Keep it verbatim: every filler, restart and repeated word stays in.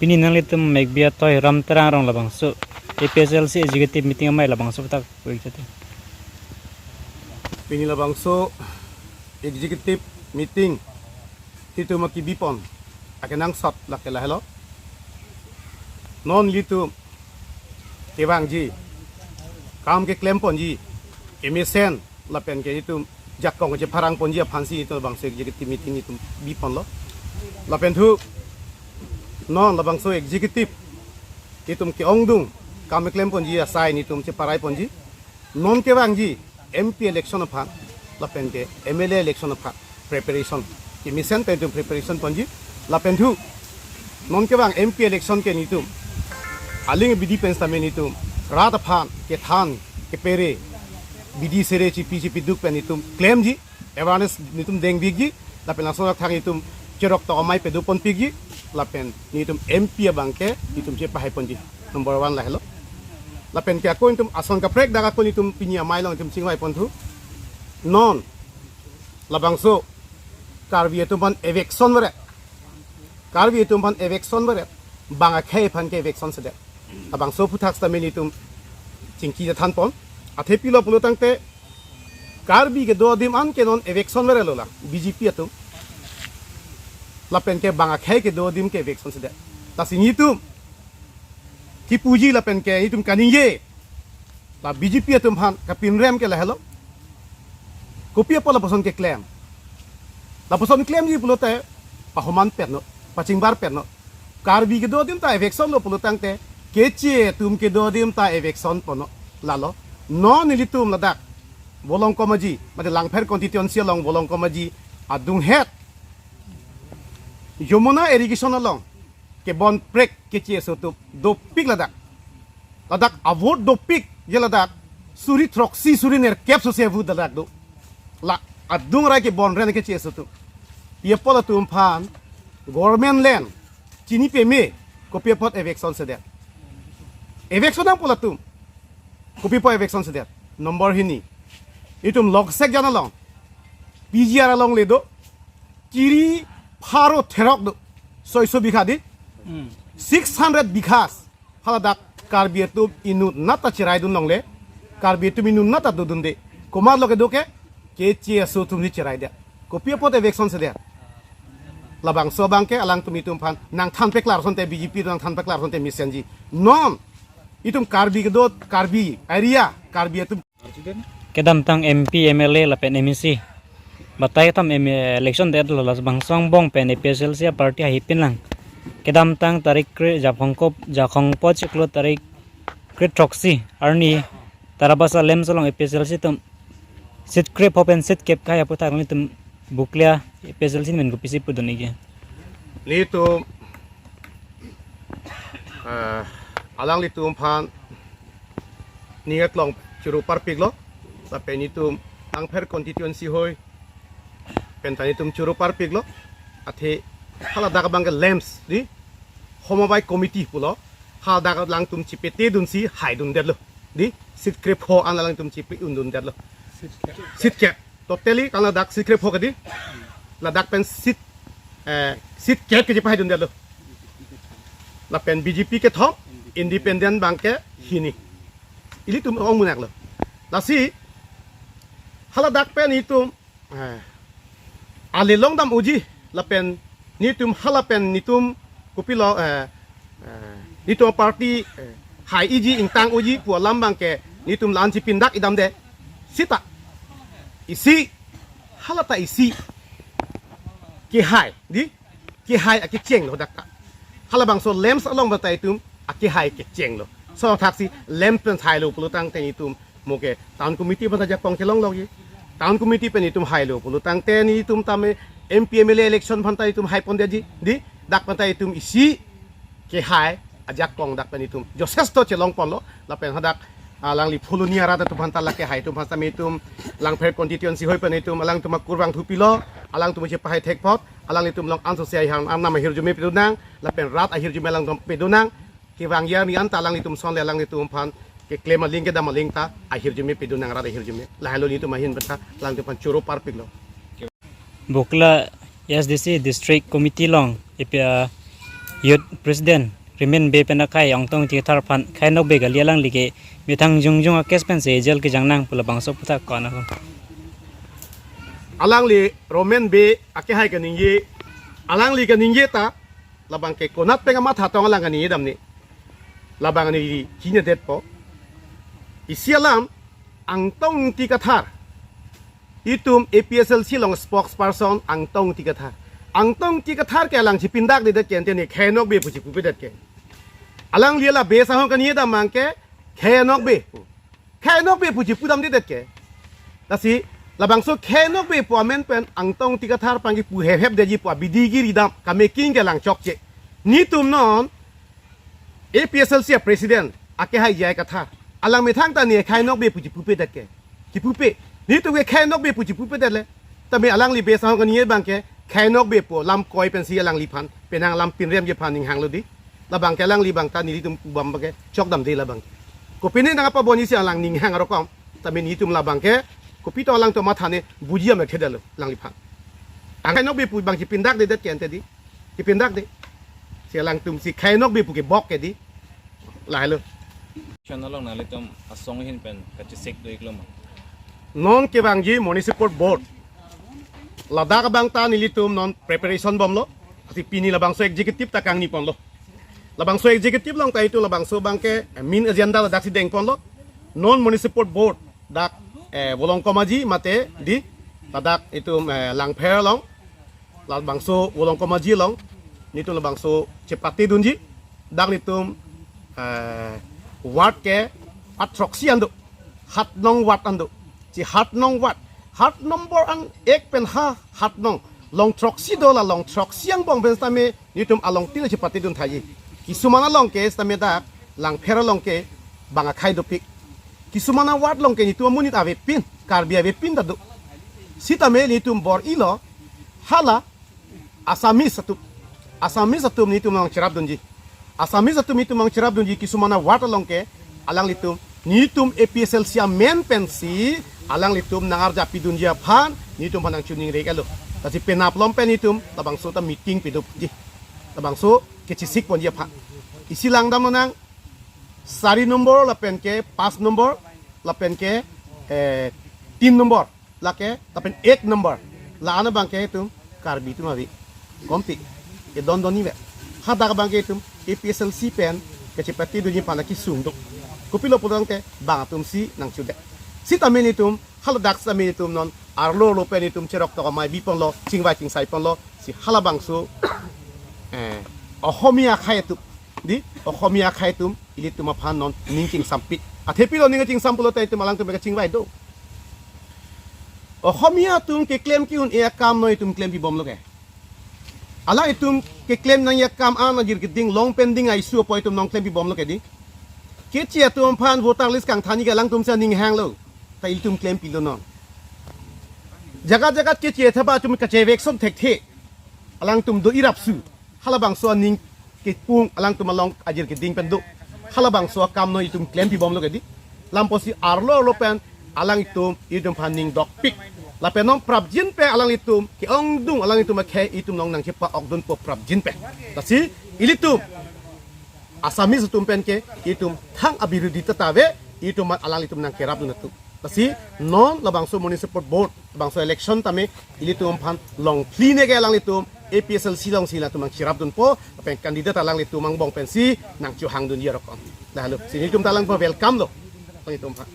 Pini nanglitum Megbi Atoi Ram Terang arong labangso A P H L C executive meeting amei labangso aputhak pu-ik jate. Pini labangso executive meeting itum akebipon akenangsot lake lahelo. Non ilitum kevangji, kam keklemponji, kemesen lapen ke itum jakong kachepharangponji aphansi itum labangso executive meeting itum biponlo. Lapen thu non labangso executive itum ke-ongdung kam keklemponji asai itum cheparaiponji. Non kevangji M P election aphan lapen ke M L A election aphan preparation, kemesen pen itum preparation ponji. Lapen thu non kevang M P election ke itum aling abidi pen sitame itum rat aphan kethan kepere, bidi sere chipi chipiduk pen itum klemji, awareness itum dengpikji, lapen laso athang itum cherok tok amei padoponpikji, lapen itum M P abang ke itum chepahaiponji. Number one lahelo. Lapen ke ako itum ason kaprek dak ako itum pini amei along itum chingvaipon thu. Non labangso Karbi atum aphan eviction beret. Karbi atum aphan eviction beret. Bang akhei aphan ke eviction sedet. Labangso aputhak sitame itum chingki chethanpon. Athe pilo pulo tangte Karbi kedo adim an ke non eviction beretlo la B J P atum. Lapen ke bang akhei kedo adim ke eviction sedet. Lasi itum kipuji lapen ke itum kaningje, la B J P atum aphan kapinrem ke lahelo. Kopi apot lapuson keklem? Lapuson klemji pulote pahoman pen non, pachingbar pen non. Karbi kedo adim ta eviction lo pulo tangte, Keche atum kedo adim ta eviction ponnon. Lalo non ilitum ladak Volongkom Aji, mate Langpher constituency along Volongkom Aji adunghet Yamuna irrigation along kebonprek Keche aso atum dopik ladak. Ladak avote dopik je ladak suri throksi suri nerkep sose avote ladak do. La adung rai kebonren Keche aso atum. Pi apot latum aphan government land chini peme, kopi apot eviction sedet? Eviction nangpo latum. Kopi apot eviction sedet? Number hini. Itum Loksek jan along, P G R along le do, kiri pharo therok do, soiso bigha di, Hmm. six hundred bighas. Haladak Karbi atum inutnat ta cheraidun longle, Karbi atum inutnat ta dodunde. Komatlo kedo ke? Keche aso atum ni cheraide. Kopi apot eviction sedet? Labangso abang ke alangtum itum aphan nangthan peklar asonte B J P nangthan peklar asonte mesenji. Non itum Karbi kedo, Karbi area, Karbi atum. Kedamtang M P, M L A lapen M A C batai atum M election detlo, labangso angbong pen A P H L C party haipinlang. Kedamtang tarik kre, Jakhong kop, Jakhong po chiklo tarik kre throksi arni Tarabasa LAMPS along A P H L C atum seat krepho pen seat kep kai aputhak nelitum Bokolia A P H L C amen kopisi pudun-ikji? Nelitum, eh, alanglitum aphan ning aklong choro parpiklo, lapen nelitum Langpher constituency hoi pen ta nelitum choro parpiklo. Athe haladak abang ke LAMPS di, Homobai Committee pulo, haladak alangtum chipete dunsi haidundetlo di, seat krepho an alangtum chipi undundetlo. Seat kep. Totally kan ladak seat krepho kedi, ladak pen seat, eh, seat kep kechepahaidundetlo. Lapen B J P kethom, independent abang ke hini. Ilitum ong munak lo. Lasi haladak pen itum, eh, ale longdam uji, lapen nelitum hala pen nelitum kopilo, eh, eh, nelitum party, eh, hai-ikji, ingtang-ikji pu alam abang ke nelitum la-an chipindak idamde. Sita isi, hala ta isi kehai di, kehai akecheng lo dak ta. Halabangso LAMPS along batai itum akehai kecheng lo. Laso athaksi LAMPS pen hailo pulo tangte itum mo ke town committee aphan ta jakong chelong logji. Town committee pen itum hailo pulo tangte nelitum tame M P M L A election aphan ta itum haipondetji di, dak aphan ta itum isi kehai ajakong dak pen itum josesto chelongponlo. Lapen hadak alangli Phuloni arat atum aphan ta lake hai atum aphan tame itum Langpher constituency hoi pen itum alangtum akur vangthupilo, alangtum chepahai thekphot, alanglitum along ansose ahirjume pedonang, lapen rat ahirjume alangtum pedonang. Kevangji arni anta alanglitum ason le alanglitum aphan keklem aling kedam aling ta ahirjume pedonang, rat ahirjume. Lahelo nelitum ahin pen ta alangtum aphan choro parpiklo. Bokolia A S D C District Committee along A P, ah, Youth President Romen Bey pen akhai Angtong Ingti Kathar aphan khei nokbe kali, alangli ke methang jongjong a-case pensi jail kejang nang pu labangso aputhak ko-an ako. Alangli Romen Bey akehai kaningje, alangli kaningje ta labang ke konat pen kamatha tong alang kaningje damne. Labang neli chinedetpo. Isi alam, Angtong Ingti Kathar, itum A P H L C along spokesperson Angtong Ingti Kathar. Angtong Ingti Kathar ke alang chipindakdedet ke ante ne khei nokbe pu chipupedet ke. Alangli la base ahong kaningje dam abang ke khei nokbe pu. Khei nokbe pu chipudamdedet ke. Lasi labangso khei nokbe pu amen pen Angtong Ingti Kathar aphan kipu hephepdetji pu abidi kiri dam, kamaking ke alang chokche. Netum non A P H L C a-president akehai J I Kathar, alang methang ta ne khei nokbe pu chipupedet ke. Chipupe. Netum ke khei nokbe pu chipupedet le. Tame alangli base ahong kaningje abang ke khei nokbe pu lam koi pensi alangliphan, penang lam pinremji aphan ninghanglo di. Labang ke alangli abang ta nelitum kubam abang ke chokdamde labang ke. Kopine nangpabonji si alang ninghang arokom. Tame netum labang ke kopi to alangtum matha ne buji amek thedetlo alangliphan. Ang khei nokbe pu abang chipindakdedet ke ante di. Chipindakde. Si alangtum si khei nokbe pu kebok ke di. Lahelo. Channel along nanglitum asong ahin pen kachesik do-iklo ma? Non kevangji Municipal Board, ladak abang ta nelitum non preparation bomlo. Lasi pini labangso executive ta kangni ponlo. Labangso executive along ta itum labangso abang ke, eh, main agenda ladak si dengponlo. Non Municipal Board dak, eh, Volongkom Aji mate di, ladak itum, eh, Langpher along, labangso Volongkom Aji along netum labangso chepatedunji. Dak netum, eh, ward ke athroksi an do. Hat nong ward an do. Si hat nong ward, hat number an ek pen ha hat nong, long throksi do, la long throksi angbong pen sitame netum along tin chepatedun thaji. Kisuman along ke sitame dak Langpher along ke bang akhei dopik. Kisuman a-ward along ke netum amonit avepin, Karbi avepin ta do. Sitame netum bor-ilo, hala Assamese atum, Assamese atum netum nangcherapdunji. Assamese atum netum nangcherapdunji kisuman a-ward along ke, alanglitum, netum A P H L C amen pensi alanglitum nangarjapidunji aphan netum aphan nangchiningrilo. Lasi penap along pen netum labangso ta meeting padunji. Labangso kechesik ponji aphan. Isi langdamnang, sari number lapen ke pas number lapen ke, eh, tin number, lake lapen ek number, la-an abang ke itum Karbi atum ave, kompi, kedondon ni ve. Hadak abang ke itum A P H L C pen kachepatedunji aphan akesung do. Kopilo pulotangte bang atum si nangchudet. Sitame netum, haladak sitame netum non arlo arlo pen netum cherok tok amei biponlo, chingvai chingsai ponlo, si halabangso, eh, Ohomia akhei atum, di, Ohomia akhei atum ilitum aphan non ning chingsampik. Athe pilo ning chingsam pulote itum alangtum ke chingvai do. Ohomia atum keklem ki-un-e akam non itum klempibomlo ke. Alanglitum keklem nangji akam an ajir keding, long pending a-issue apot itum non klempibomlo ke di. Keche atum aphan voter list kangthanji ke alangtum si aning hanglo. Ta ilitum klempilo non. Jagat jagat keche athaba atum kachevek som thekthe. Alangtum do irapsu. Halabangso aning kepung alangtum along ajir keding pen do. Halabangso akam non itum klempibomlo ke di. Lampo si arlo arlo pen alangtum itum aphan ning dokpik. Lapen non prapjin pen alanglitum ke-ongdung, alanglitum akhei itum along nangchepa-okdunpo prapjin pen. Lasi ilitum Assamese atum pen ke itum thang abirudhi ta ave, itum aphan alanglitum nangkerapdun atum. Lasi non labangso municipal board, labangso election tame ilitum aphan longphli ne ke alanglitum A P H L C alongsi latum nangcherapdunpo, lapen candidate alanglitum angbong pensi nangchohangdunji arokom. Lahelo, si netum ta alangpo welcome lo, alanglitum aphan.